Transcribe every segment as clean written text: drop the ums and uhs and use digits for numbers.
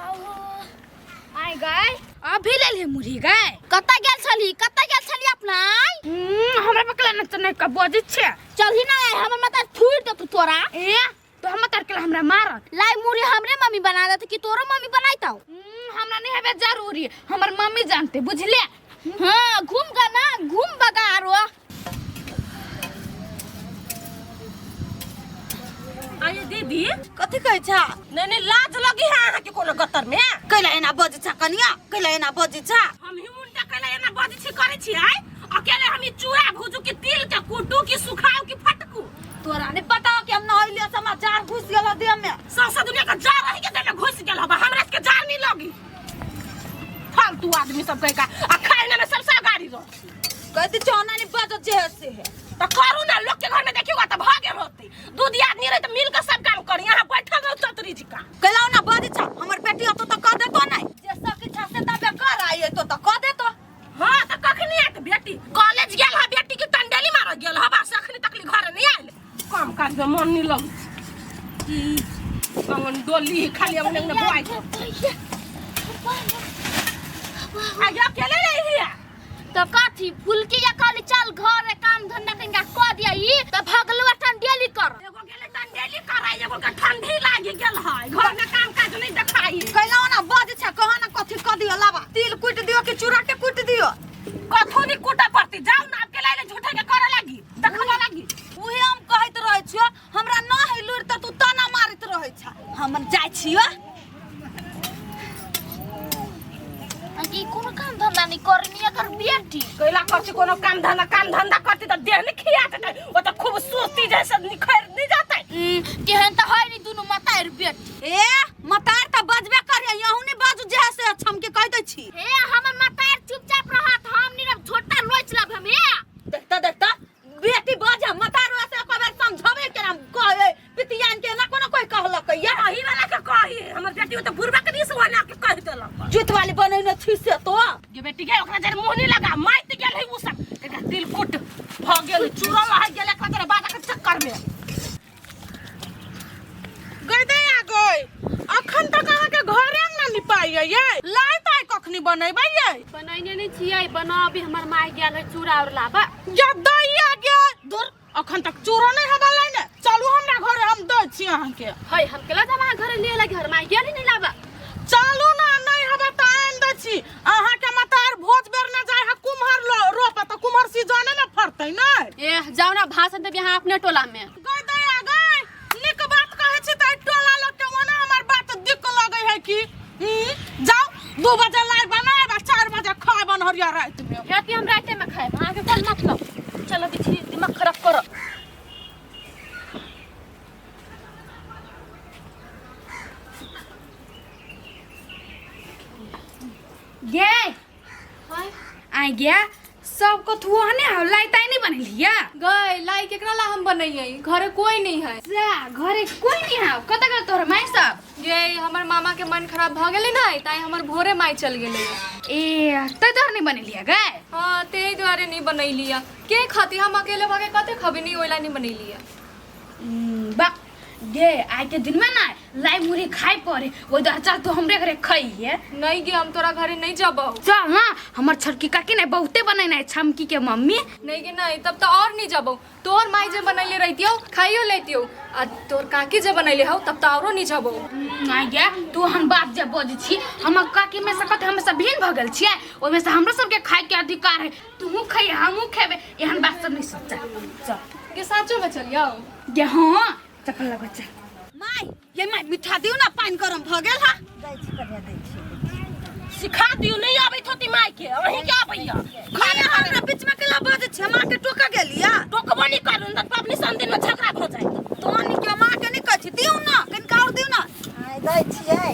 आय गाय अभी ले ले मुरही गाय। कतऽ गेल छली, कतऽ गेल छली अपना? हमरा पकड़ा न त नहीं का बजै छै। चलही ना, हमर माता थूर देतौ तोरा। ए तो हम तर के हमरा मारत। लाई मुरही हमरे मम्मी बना देत कि तोरो मम्मी बनाइतौ? हमरा नहीं हेबे जरूरी, हमर मम्मी जानते बुझले। हाँ घूम गा ना, घूम बगा आरो। आये दीदी। कथी कहै छा? नहीं नहीं लाज लगी है अहाँ के कोनो गतर में? कैला एना बजै छा कनिया, कैला एना बजै छा? हम ही उल्टा कैला एना बजै छी करै छी आय? अकेले हम ई चूड़ा भूजू कि तिल के कूटू कि सुखाऊ कि फटकू? तोरा नहीं पता कि हम नहैलियो से हमरा जार घुस गेल देह में। सौंसे दुनिया के जार रही के देह में घुस गेल हबा, हमरा के जार नहीं लगी। फालतू आदमी सब कहे का आ खाए में सबसे गाड़ी रह। कहते चौना नहीं बजो जे से है। तो करू ना, लोग के घर में देखियो तो भागे रहते। दू दी आदमी रहे तो मिल के सब काम करी, यहाँ बैठल रहो चतरी जी का। कहलाओ ना बजै छा, हमर बेटी अतो तो कह देतो नहीं। जे सकी छा से तबे कर आई तो तो कह देतो। हां तो कखनी आत बेटी? कॉलेज गेल हा बेटी की टंडेली मार गेल हा, बस अखनी तकली घर नहीं आयल। काम काज में मन नहीं लग। अंगन डोली खाली अंगन अंगन बोआई। आगे अकेले रही है। तो कथी फुलकी या कहली चल घर रे काम धंधा कनिका क दिया ई त भगलवा टंडेली कर। एगो गेले टंडेली कराई, एगो के ठंडी लागी गेल है, घर में काम काज नहीं देखाई। कहलाओ ना बज छा, कहो ना कथी क दियो लावा, तिल कुट दियो कि चूड़ा के कुट दियो? कथो नहीं कूटा पड़ती, जाओ ना आपके लाइले झूठे के करे लागी, देखवा लागी। उहे हम कहैत रहै छियो, हमरा न है लुरि त तू ताना मारैत रहै छा। हम जाइ छियो। ई कोनो काम धंधा नहीं करनी एकर बेटी। कैला करছি कोनो काम धंधा, काम धंधा करती त देह नहीं खिया देतै, ओ त खूबसूरती जैसे निखर नहीं जातै। केहन त है नी दुनु मतार बेटी। ए मतार त बजबे करे, यहू नहीं बाजू जे से हम के कह दै छी। हे हमर मतार चुपचाप रहत, हम नीरव झोटा लोच लब हम। हे देखता देखता बेटी बजा मतार से एक बार समझावे के हम कहे पितियान के ना कोनो कोई कहलक या अही वाला के कही, हमर बेटी त बुढ़बा के दिस वना के कह देलक। जुत वाली बनैने छी से तो। गे बेटी गे ओकरा जर मुंह नहीं लगा, माइत गेल है उ सब, एकरा दिल कुट भ गेल, चूरो रह गेल एकरा तोरा बाजा के चक्कर में। गई दे आ गई, अखन तक अहाँ के घरे अंगना निपाई ये, लाइ ताइ कखनी बनेबै ये? बनैने नहीं छियै, बनाबी हमर माय गेल है चूड़ा और लाबा। या दैया गे, दूर अखन तक चूड़ा नहीं हवा लाइने, चलू हमरा घरे हम दै छी अहाँ के। है हम केला जब अहाँ घरे ले लगे, हमर माय गेल ही नहीं लाबा। चलू ना, नहीं हवा त आनि दै छी। अहाँ के मतार भोज बेरने जाय है कुम्हर रोपे त कुम्हर सीजने में फड़तै नै। ए जाओ ना भाषण देब यहाँ अपने टोला में। गई दैया गई, नीक बात कहै छी त टोला लोग के ओना हमर बात दिक्क लगै है की। जाओ 2 बजे लाइ बनाएब आ 4 बजे खाएब अनहरिया राति में। खेती हम राते में खाएब, अहाँ के कोन मतलब? चलो बिछी दिमाग खराब करो। गे आइ गया सब कथु हने हम लाई ताई नहीं बनेलिया। गई लाई केकरा ला हम बनैयै, घरे कोई नहीं है। जा घरे कोई नहीं है, कत गेल तोहर माय सब? गे हमर मामा के मन खराब भ गेलै ना, ताई हमर भोरे माय चल गेलै। ए तै तोहर नहीं बनेलिया गए? हां ते दुआरे नहीं बनैलिया, के खाती हम अकेले भगे कते खबे नहीं, ओइला नहीं बनैलिया। बा गे आज के दिन में ना लाई मुरी खाए पड़े, ओइ दुआरे चल तू हमरे घरे खइहे। नहीं गे हम तोरा घरे नहीं जबौ। चल ना, हमर छोटकी काकी ने बहुते बनैने है, छमकी के मम्मी। नहीं गे नहीं, तब तो और नहीं जबौ। तोर माई जे बनैले रहितियौ खाइयो लेतियौ, आ तोर काकी जे बनैले हौ तब तो औरो नहीं जबौ। आ गे तू हम बात जे बजै छी, हमर काकी में से कते हम सब भिन्न भ गेल छियै, ओइ में से हमरो सबके खाए के अधिकार है, तूहू खइहे हमहू खेबै, एहन बात सब नहीं सोचा। चल गे साचो में चलियौ? गे हाँ चप्पल लगो चल। माय ये my मीठा दियो ना, पानि गरम भ गेल हा। दै छी कनिया, दै छी। सिखा दियो, नहीं आबै होती माय के, अहीं के आबैया। खाना हमरा बीच में केला बजै छी, हम अहाँके टोका गेलिया। टोकबो नहीं करू, त पबनी सन दिन में झगड़ा भ जाए। तोनी के माँ के नहीं कहै छी, दियो ना कनिका और दियो ना। आय दै छियै।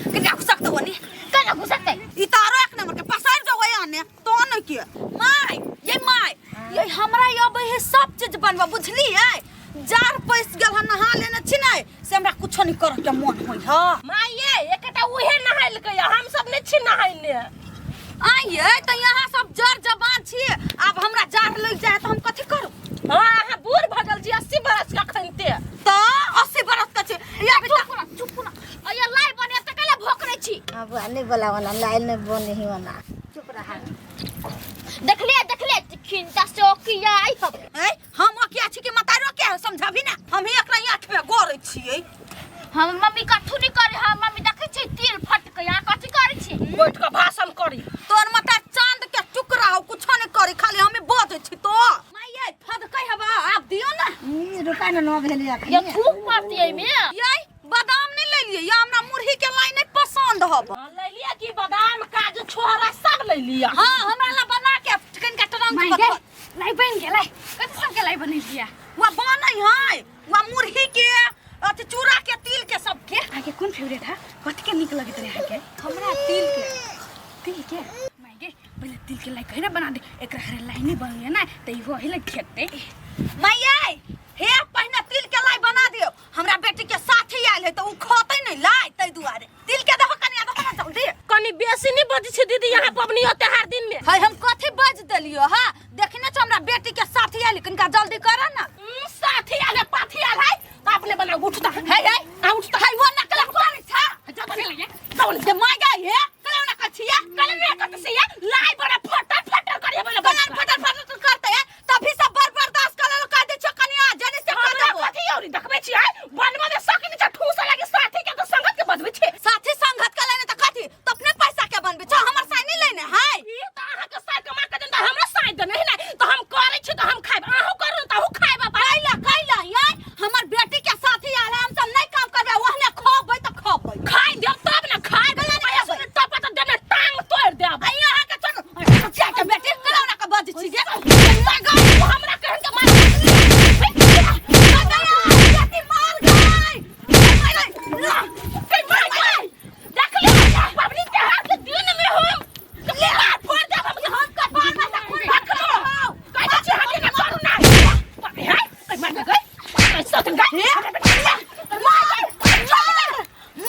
कनिका घुसक दो नी। कनिका घुसकतै? ई त आरो एक नंबर के पसारि जाओ आने तो न के। My ये my ये हमरा अबै है सब चीज बनबा बुझलियै। जार पैस गेल हन नहा लेने छी नै से हमरा कुछो नहीं करऽ के मन होय ह। My ये एकटा उहे नहाइलकै, हम सब नै छी नहाइने। आइए त यहाँ सब जर जवान छी, आब हमरा जार लग जाए त हम कथी करू? हां अहाँ बूढ़ भ गेल छी 80 बरस के अखनते। त 80 बरस के छी या चुप ना, चुप ना। अया लाई हाँ बुआ नहीं बोला वाला लाइन नहीं बने ही वाला चुप रहा। देखलिए देखलिए खिंता से ओकिया आई हब। ए हम ओकिया छी कि मतारो के समझाबी ना, हम ही एकरा आँख में गोरै छियै। हम मम्मी कथू नहीं करे, हम मम्मी देखै छी तिल फट के यहाँ कथी करै छी? बैठ के भाषण करी। तोर मता चांद के टुकड़ा हो, कुछो नहीं करी, खाली हमें बजै छी तो। माय फदकै हबा आप दियो ना। ई रुका ना न भेलै अखनी। ये थूक पड़ती है में। ये बादाम नहीं ले लिए, ये हमरा मुरही के लाई नहीं पसंद हब। ले लिया कि बादाम काजू छोहरा सब ले लिया। हां हमरा ला बना के कनिका टरंग माय बता। गे लाई बन गेलै, कथि सब के लाई बनेलिया? वा बनै है वा मुरही के अथि चूड़ा के तिल के सब के। अहाँके कोन फेवरेट है, कथि के नीक लगैत रहे अहाँके? हमरा तिल के। तिल के? माय गे पहिले तिल के लाई कहिना बना दे, एकरा हरे लाई नहीं बनलिए ना त इहो अहिले खेतै। माय हे पहिने तिल के लाई बना दियो, हमरा बेटी के साथी आयल है त उ खतै नहीं लाई, तै दुआरे तिल के दहो कनिया दहो ना जल्दी। कनी बेसी नहीं बजै छै दीदी यहाँ पबनी त्योहार दिन में। है हम कथी बज देलियो हां, देखने छ हमरा बेटी के साथी आयल, कनिका जल्दी कर ना। साथी आयल है पाथी आयल है त अपने बना उठता है है आ उठता है वो नकला करे छ जा बने लगे तौल जे my गई हे कले ना कछिया कले ना कत से या लाई बड़ा फटर फटर करिए बोले कले फटर फटर करते है तभी सब बर बर्दाश्त कर लो, कह दे छ कनिया जने से कर हमरा देबो। कथी औरी देखबै छी आइ बनबो में सकी नहीं छ ठूस लागे साथी के तो संगत के बजबै छी। साथी संगत के लेने त कथी त अपने पैसा के बनबे छ, हमर साई नहीं लेने है। ई त अहाँ के साई कमा के देन त हमरा साई देने है ना, त हम करै छी त हम खाइब, अहूँ करू त अहूँ खाइब। कैला कैला यार हमर बेटी के साथी आयल है, हम सब नहीं काम करबे, ओहने खबै त खबै। खाइ देब तब ना खाइ देब, पैसा सुन टपा त देने टांग तोड़ देब। आई अहाँ के चल सोचिया के बेटी कला ना के बज छी जे माय गॉड हमरा कहन के मार बेटी मार गई। के मार गई देख ले पबनी त्योहार के दिन में हम ले फोड़ देब हम हम के बाल में से खून रख लो कहै छी हटी ना करू ना है के मार गई कैसे तुम गई मार गई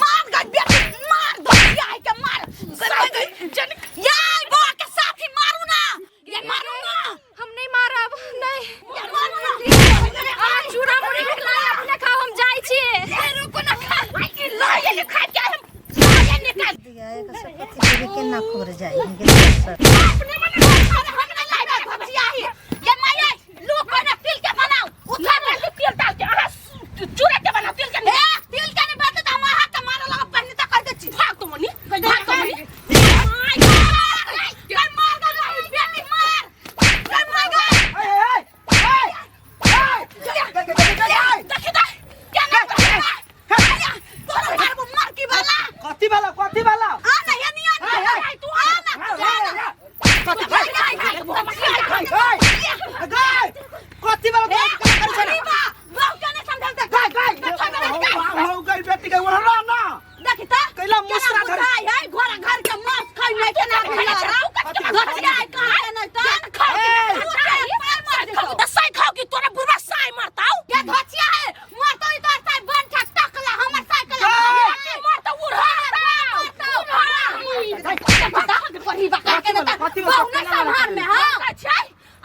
मार गई बेटी मार दो यार के मार जन यार बा के साथी मारू ना ये मारू ना, हम नहीं मारब नहीं। ये मारू ना। आ चूड़ा मुरही के लाई अपने खाओ, हम जाइ छी। ए रुको ना खा ई लाए ने खा के हम लाए ने खा दिया एक सब कथी के केना खोर जाई के सब। अपने मन अरे हम नहीं लाइबे भजिया ही ये माया लो कोना तिल के बनाओ उठा के तेल डाल के अहाँ चूड़ा के बना तेल के ए तिल के नहीं बात त हम अहाँ के मारे लगा पहिने त कह दे छी। भाग तो मनी भाग तो मनी मार गई मार गई बेटी मार गई मार गई। देखी त केना तोरा मारबो मार की वाला कथी वाला कथी वाला आ ना ये नहीं आ ना तू आ ना कथी कथी वाला हो गई बेटी के ओढ़ला ना देखी त कैला मुसरा धरे। है घोड़ा घर के मांस खाइ नहीं के ना धचिया कहाँ के नहीं त त साई खाओ कि तोरा बुढ़वा साई मारताऊ ये धचिया है मरतो ई तोर साई बन ठक टकला हमर साइकिल मारता उड़ा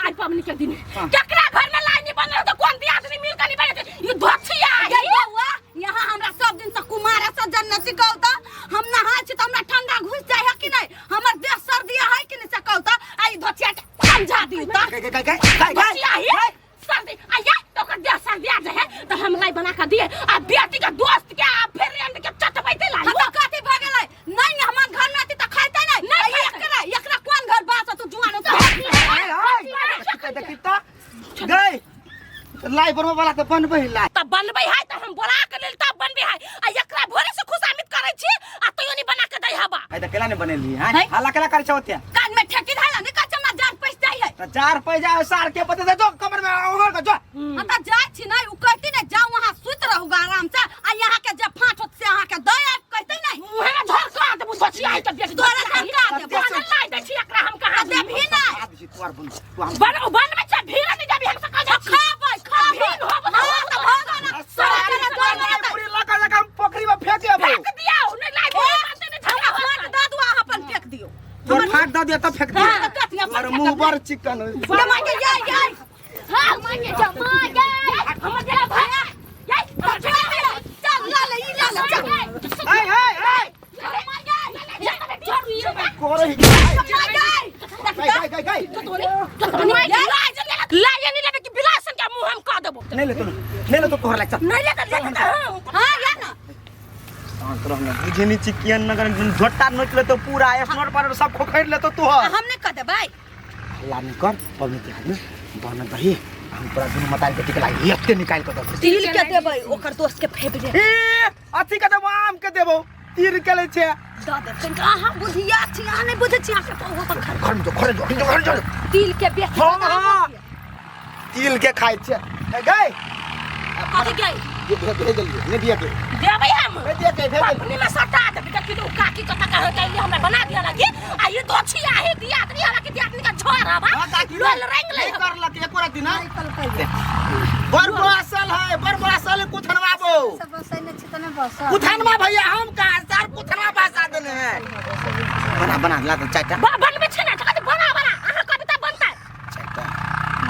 आज पबनी के दिन केकरा घर में लाइन नहीं बनल त कोन दियाद नहीं मिल के नहीं बने ई धचिया यहाँ हमरा सब दिन से कुमार से जन न सिखाउ त हम नहाय छी त हमरा ठंडा घुस जाय है कि नहीं, हमर देह सर्दी है कि नहीं सिखाउ त आ ई धचिया के समझा दियो त धचिया ही सर्दी आया तो कर देह सर्दी आ जाए त हम लाई बना के दिए आ बेटी के दोस्त के आ फ्रेंड के चटबैते लाई हम त कथी भ गेलै नहीं हमर घर में आती त खाइते नहीं नहीं आ एकरा एकरा कोन घर बास तू जुआन त देखी त गई लाई बनबे वाला त बनबे ही लाई त बनबै है त हम बोला के लेल तब बनबै है आ एकरा भोरे से खुशामिद करै छी आ तैयो नहीं बना के दै हबा है त केला नहीं बनेली हैं हल्ला केला करै छौ ओते कान में ठेकी धाला नहीं कह हमरा जान पैस जाय है त चार पैसा सार के पते जो कमर में ओघर के जो हम त जाय छी नहीं उ कहती नहीं जाओ वहां सुत रहूगा आराम से आ यहाँ के जे फाट होत से अहाँ के दे आब कहते नहीं उहे ना झरका देबू धचिया के बेटी तोरा झरका देबो। बनल लाई दै छी एकरा हम कहाँ त देबही नहीं तोर बन तू हम बन बनबै छै भीड़ नहीं जाबी हम से कह जा खाबै खाबै भीड़ होब हाँ त भऽ गेल ना सारा के जोर में त पूरी लका लका हम पोखरी में फेंक देबो फेंक दियाओ नहीं लाई बनते नहीं झगड़ा फाट होत दऽ दू अहाँ अपन फेंक दियौ तोर फाट द दिया तब फेंक दिया हाँ, त कथी अपन और मुंह बड़ चिकन हो ये माय के याय याय हां माय के जमा याय हमर जेला भाया याय चल ला ले ई ला ले चल ए ए ए माय करे ही गई गई गई लाई नहीं लेबे कि बिलासन के मुंह हम कह देबो। नहीं ले तो, नहीं ले तो तोहर लाग चल। नहीं ले त ले त हम। हां या ना। शांत रह ना, बुझे नहीं छी कियन नगर झोटा नोच ले तो पूरा स्नोर पाउडर सब खोखड़ ले तो तोहर। हम नहीं कह देबै। हल्ला नहीं कर, पबनी तिहार में बन दही हम पूरा दुनू मतारी बेटी के लागी एते निकाल के दे। तिल के देबै ओकर दोस्त के फेवरेट। ए अथी के देबो, आम के देबो, तीर के ले छे। दऽ देब कनिक। अहाँ बुधिया छी, अहाँ नहि बुझै छी, अहाँके पौहो पर खर घर में जो, घर जो, घर जो। तिल के बेसी। हम हाँ तिल के खाइ छे। ए गई। कथी गई? ये भेज भेज दिलियै, नहि दिया के। देबै हम। भेज दिया के, भेज दिलियै। पबनी में सटा देबै देखी तो काकी कता कह के हमरा बना दिया लगी आ ये दोछी आहे दिया आदमी हमरा के दिया आदमी का झोर हवा। हाँ, काकी लोल रंग ले। नहीं करलक एको राति ना। बड़ बड़ा है, बड़ बड़ा साल है, कुथनवाबो। सब बसै नहि छी तऽ नहि बसऽ। कुथनवा भैया हम कहाँ सर कुथनवा बसा देने हैं। बना बना ला तो चाटा। बनबै छै ना, तऽ बना बना अहाँ कविता बनतै। चाटा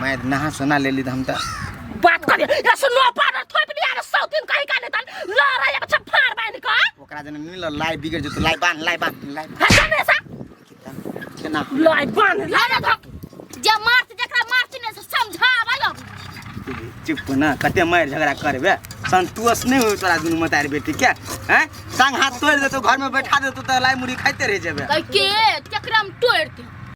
मैं नहा सोना ले ली त हम त बात करे या सुनो पाडर थोप लिया रे सौ दिन कहि का नहीं तन लड़ा या बच्चा फाड़ बांध का। ओकरा जने नी ल लाई बिगड़ जतो, लाई बांध, लाई बांध, लाई बांध। हसन ऐसा केना लाई बांध लाई ना धक जे मारत जकरा मारत ने से समझाबै अब। चुप ना, कते मार झगड़ा करबे, संतोष नहीं होई तोरा दुनू मतारी बेटी के। हैं संग हाथ तोड़ देतो, घर में बैठा देतो त लाई मुड़ी खाइते रह जेबे। कह के केकरा हम तोड़ दे।